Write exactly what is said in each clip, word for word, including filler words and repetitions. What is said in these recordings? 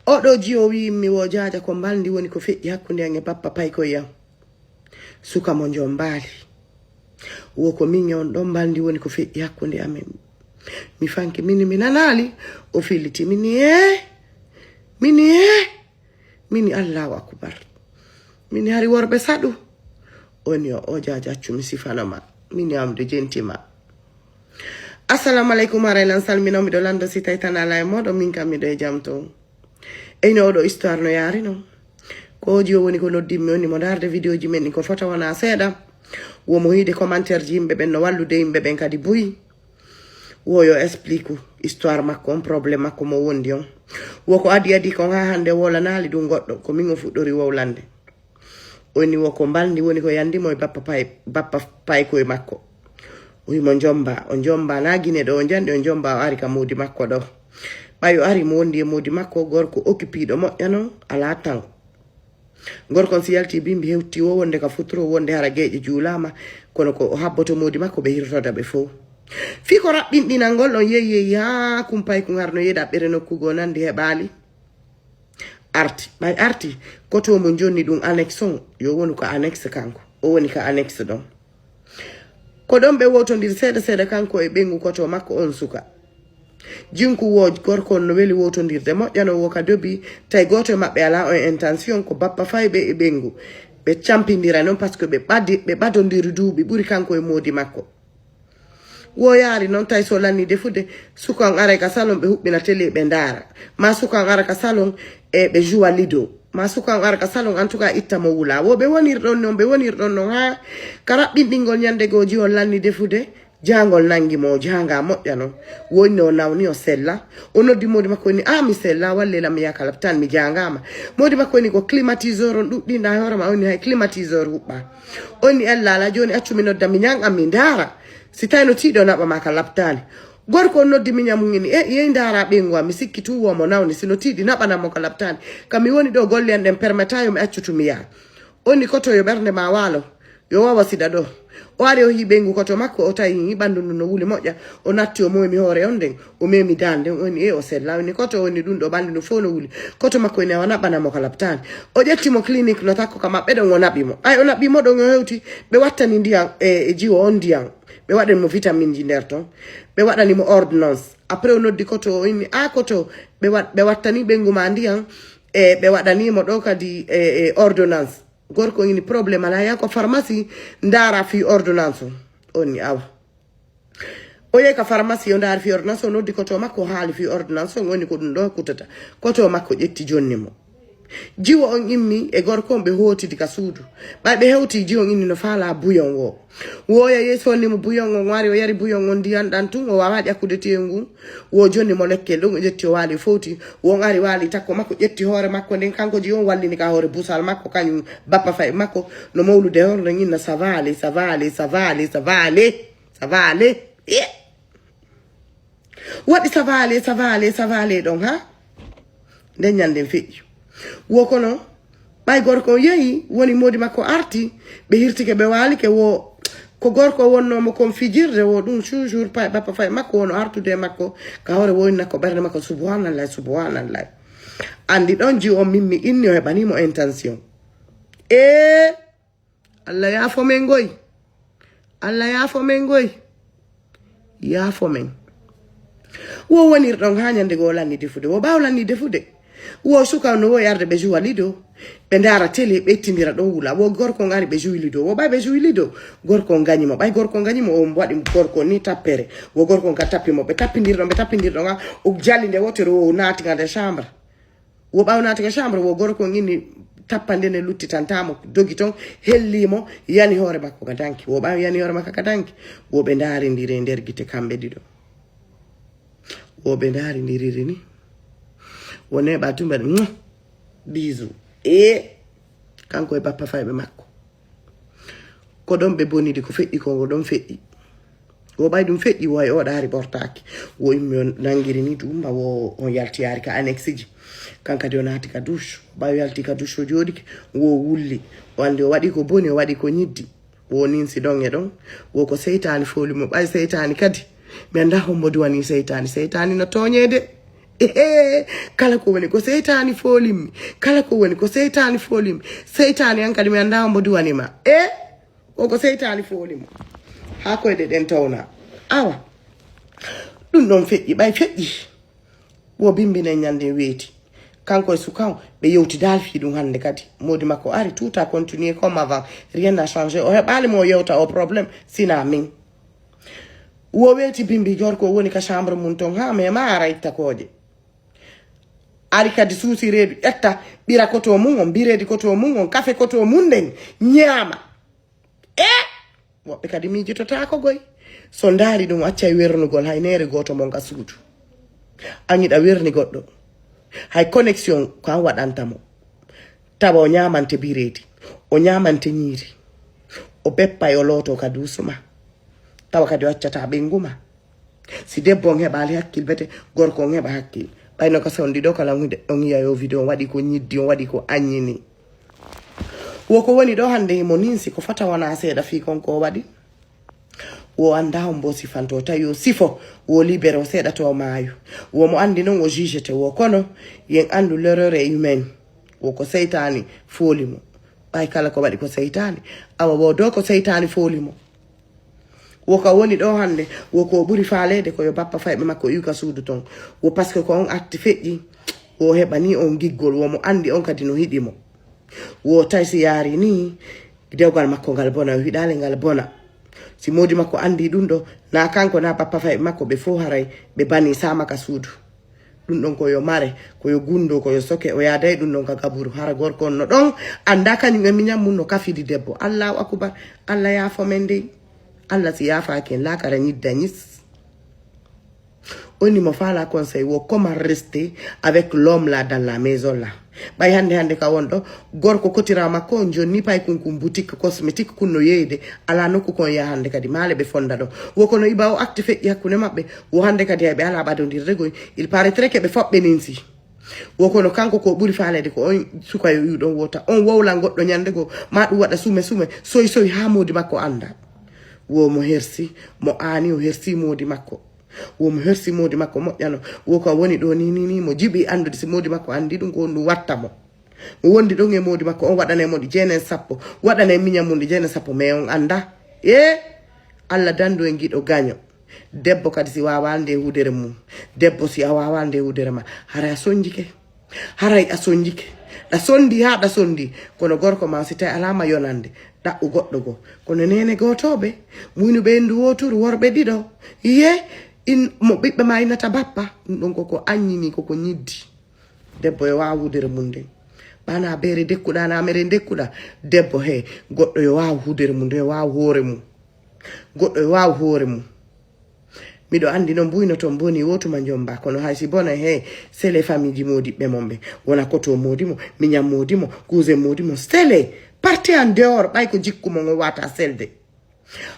Oɗo jiyo wiimmi wo jaaja ko mbalndi woni ko feƴƴi hakkunde am e bappa paykoy am. Suka mo njombaali. Wo ko min e on ɗon mbalndi woni ko feƴƴi hakkunde amen. Mi fanki mini mi nanaali. O filliti mini e mini e mini Allahu akubar. Mini hari worɓe saɗu. Oni o o jaaja accu mi sifano ma. Mini am de jenti ma. Assalamu alaikum, haray lan salmino, miɗo lando si tawi tan ala e moɗo, min kam miɗo e jam ton. Eyno oɗo histoire no yaari non. Ko oji o woni ko noddimmi oni mo darde vidéo ji men ɗin ko fota wona seeɗa. Womo hiide commentaire ji yimɓe ɓen no wallude yimɓe ɓen kadi buy. Wo yo explique histoire makko on, problème makko mo wondi on. Wo ko adi adi kon ha hande wolanaali ɗum goɗɗo, ko min o fuɗɗori wowlande. Oni wo ko mbalndi woni ko yandi mo e bappa pay bappa paykoy makko. O wimo njomba, o njomba na Gine ɗo o njandi, o njomba o ari ka moodi makko ɗo. Ɓay o ari mo wondi e moodi makko, gorko okipiiɗo moƴƴa non, ala tan. Gorko on si yalti bimbi hewti o wonde ka futuro wonde hara geeƴe juulama, kono ko o habboto moodi makko ɓe hirtoda ɓe fow. Fii ko raɓɓinɗinal ngol ɗon yeyi yeyi haa kumpay kun harno yeɗaɓɓere nokku goo nandi heɓaali. Arti ɓay arti koto mo jonni ɗum annexe on yo wonu ko annexe kanko o woni ko annexe ɗon. Ko ɗon ɓe wowtondiri seeɗa seeɗa kanko e ɓeyngu koto makko on suka. Jinku wo gorko on no weli wowtondirde moƴƴano wo ka dobi tawi gooto e maɓɓe alaa on intention ko bappa fayɓe e ɓeyngu. Ɓe campindira noon par ce que ɓe ɓadi ɓe ɓadondiri duuɓi ɓuri kanko e moodi makko. Wo yaari noon tawi so lanni defude suka on aray ka salon ɓe huɓɓina télé ɓe ndaara ma suka on ara ka salon e ɓe joua lido ma suka on ara ka salon en tout cas itta mo wula wo ɓe wonir ɗon noon ɓe wonir ɗon noon ha ka raɓɓinɗingol ñande goo ji on lanni defude. Jaangol nangi mo o jaanga moƴƴa noon wonni o nawni o sella. O noddi moodi makko ni a mi sella walle lam mi yaka laptan mi jaangama. Moodi makko ni ko climatiseur on ɗuɗɗinɗa e hoore ma onni hay climatiseur huɓɓa. Onni ella ala joni accu mi nodda mi ñangan mi ndaara. Si tawi no tiiɗo naɓa ma ka laptani. Gorko on noddi miña mum ini e yeyi ndaara ɓeyngu am mi sikki tun wo mo nawni si no tiiɗi naɓanan mo ka laptani. Kam mi woni ɗo golle an ɗen permeta yo mi accu tu mi yaha. Onni koto yo ɓernde ma waalo. Yo wawa siɗa ɗo. O ari o hii ɓeyngu koto makko o tawi ɓandu ndu no wuli moƴƴa. O natti o moymi hoore on nden o memi dal nden oni e o sella oni koto oni ɗum ɗo ɓandu ndu fof no wuli. Koto makko ene o naɓɓana mo ka laptani. O ƴetti mo clinique no takko ka maɓɓe ɗon o naɓɓi mo ay o naɓɓi mo ɗon o hewti. Ɓe wattani ndiyan e e jiwo on ndiyan. Ɓe waɗani mo vitamine ji nder ton. Ɓe waɗani mo ordonnance après o noddi koto o inni a koto. Ɓe waɗ ɓe wattani ɓeyngu ma ndiyan. E ɓe waɗani mo ɗo kadi e e ordonnance. Gorko ini problème ala yaha ko pharmacie ndaara fii ordonnance o. Onni awa o yehi ka pharmacie o ndaari fii ordonnance o noddi koto makko o haali fii ordonnance o woni ko ɗum ɗo kuttata. Koto makko ƴetti jonni mo. Jiwo on immi e gorko on ɓe hootidi ka suudu. Ɓay ɓe hewti jiwo on inni no faala buyon wo. Woya yeeso ni mo buyon on wari o yari buyon on ndiyan ɗan tun o wawa ƴakkude tewu ngun. Wo jonni mo lekkel ɗum o ƴetti o waali fowti. Wo on ari waali takko makko ƴetti hoore makko nden kanko ji on wallini ka hoore busal makko kañum bappa fay makko. No mawlude hoore nden inna savale savale savale savale savale. Waɗi savale savale savale ɗon ha. Nden ñanden feƴƴi wo kono ɓay gorko on yehi woni moodi makko arti. Ɓe hirtike ɓe waalike wo ko gorko wonnoomo kon fijirde wo ɗum toujours pay bappa fay makko wono artude e makko. Ka hoore woyinna ko ɓernde makko subhanallah subhanallah. Anndi ɗon ji on mimmi inni o heɓanimo intention. E allah yaafo men ngoy. Allah yaafo men ngoy. Yaafo men. Wo wonir ɗon ha ñande goo lanni defude wo ɓaaw lanni defude. Wo suka no wo yarde ɓe juwa lido. Ɓe ndaara télé ɓe ittindira ɗon wula wo gorko on ari ɓe juwi lido wo ɓay ɓe juwi lido. Gorko on gañi mo ɓay gorko on gañi mo o waɗi gorko on ni tappere. Wo gorko on ka tappi mo ɓe tappindir ɗon ɓe tappindir ɗon ha o jali nde wotere wo naati ka nder chambre. Wo ɓaw naati ka chambre wo gorko on inni tappande nde luttitantamo dogi ton. Hellimo yani hoore makko ka danki wo ɓaw yani hoore makko ka danki. Wo ɓe ndaarindiri e nder gite kamɓe ɗiɗo. Wo ɓe ndaari ndi riri ni. Wo neɓa tumba ɗum. Bisu e kanko e bappa fayɓe makko. Ko ɗon ɓe bonidi ko feƴƴi ko ɗon feƴƴi. Wo ɓay ɗum feƴƴi wo ay o ɗaari ɓortaaki. Wo immi on nangiri ni tumba wo on yaltiyaari ka annexe ji. Kan kadi o naati ka douche ɓay o yalti ka douche o jooɗike. Wo wulli o andi o waɗi ko boni o waɗi ko ñiddi. Wo ninsi ɗon e ɗon. Wo ko seytaani fooli mo ɓay seytaani kadi. Mi annda hombo duwani seytaani seytaani no tooñeede. Kala ko woni ko seytaani foolimmi. Kala ko woni ko seytaani foolimmi. Seytaani an kadi mi anndaa mbo duwani ma. E o ko seytaani foolimo. Haa koyɗe ɗen towna. Awa. Ɗum ɗon feƴƴi, ɓay feƴƴi. Wo bimbinen ñande weeti. Kanko e suka on, ɓe yewti daal fii ɗum hannde kadi. Moodi makko ari, tout a continué comme avant. Rien n'a changé. O heɓaali mo o yewta o problème, sina min. Wo weeti bimbi gorko woni ka chambre mum ton, haa mema ara itta kooƴe. Ari kadi suusi reedu, ƴetta ɓira koto mum on, bireedi koto mum on, kafe koto mum nden, ñaama. E woɓɓe kadi miijototaako goy. So ndaari ɗum, accay wernugol hay neere gooto mon ka suudu. An iɗa werni goɗɗo. Hay connexion ko an waɗanta mo. Tawa o ñaamante bireedi, o ñaamante ñiiri, o beppay, o looto ka duusu ma. Tawa kadi o accata ɓeyngu ma. Si debbo on heɓaali hakkil, bete gorko on heɓa hakkil. Ɓayno ka sonndi ɗo kala on hide-, on yiya yo video on waɗi ko ñiddi, on waɗi ko aññini. Wo ko woni ɗo hannde himo ninsi ko fota wona seeɗa fii kon ko o waɗi. Wo annda on mbo sifanto, tawi o sifo, wo libéré, o seeɗa to maayo. Wo mo anndi non o jugete wo, kono yen anndu l'erreur est humaine. Wo ko seytaani fooli mo. Ɓay kala ko waɗi ko seytaani. Awa wo do ko seytaani fooli mo. Wo ka woni ɗo hannde, wo ko o ɓuri faaleede ko yo bappa fayɓe makko iwka suudu ton. Wo parce que ko on acte feƴƴi, wo heɓani on giggol, wo mo anndi on kadi no hiɗi mo. Wo tawi si yaari ni, dewgal makko ngal bona, o hiɗaali ngal bona. Si moodi makko anndi ɗum ɗo, na kanko na bappa fayɓe makko ɓe fof haray ɓe bani sama ka suudu. Ɗum ɗon ko yo mare, ko yo gundo, ko yo soke, o yaaday ɗum ɗon ka gaburu. Hara gorko on no ɗon, annda kañum e miñan mum no kafidi debbo. Allahu akubar, Allah yaafo men dey. Allah si yaafaaki en, laakara ñidda ñis. Oni mo faala conseil, wo comment rester avec l'homme là dans la maison là. Ɓay hannde hannde ka won ɗo, gorko kotira makko on jonni pay kun kun boutique cosmétique kun no yeeyde, ala nokku kon yaha hannde kadi maale ɓe fonda ɗo. Wo kono iba o acte feƴƴi hakkunde maɓɓe, wo hannde kadi hay ɓe ala ɓadondirde goy. Il paraîtrait que ɓe fof ɓe ninsi. Wo kono kanko ko ɓuri faaleede ko on suka yo iw ɗon wota. On wowlan goɗɗo ñande goo, ma ɗum waɗa sume sume, soy soy haa moodi makko annda. Wo mo hersi, mo aani o hersi moodi makko. Wo mo hersi moodi makko moƴƴano. Wo ko a woni ɗo ni, ni, ni, mo jiɓi anndude si moodi makko anndi ɗum ko honɗum watta mo. Mo wondi ɗon e moodi makko, on waɗanay mo ɗi jeenayi sappo, waɗanay miñan mum ɗi jeenayi sappo, mais on annda. E Allah dandu en giɗo gaño. Debbo kadi si waawaa nde hudere mum. Debbo si a waawaa nde hudere ma. Haray a sonjike. Haray a sonjike. Ɗa sondi haa ɗa sondi. Kono gorko ma si tawi alaa ma yonande. Ɗaɓɓu goɗɗo goo. Kono neene gootooɓe. Muynuɓe endu wooturu worɓe ɗiɗo. Ye in mo ɓiɓɓe ma innata bappa. Ɗum ɗon ko ko anñini ko ko ñiddi. Debbo yo waaw hudere mum nden. Ɓana beere dekkuɗa na mere dekkuɗa. Debbo he goɗɗo yo waaw hudere mum nden, yo waaw hoore mum. Goɗɗo e waaw hoore mum. Miɗo anndi noon mbuyno toon boni wotuma njomba, kono hay si bona he sele famille ji moodiɓɓe mon ɓe wona koto moodi mo, miñan moodi mo, cousin moodi mo, sele. Parti en dehors, ɓay ko jikku mon o wata selde.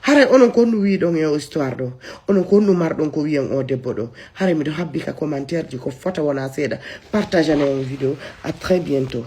Haray onon ko honɗum wiiɗon e o histoire ɗo? Onon ko honɗum marɗon ko wiyan o debbo ɗo? Haray miɗo habbi ka commentaire ji ko fota wona seeɗa. Partage ane on vidéo. À très bientôt.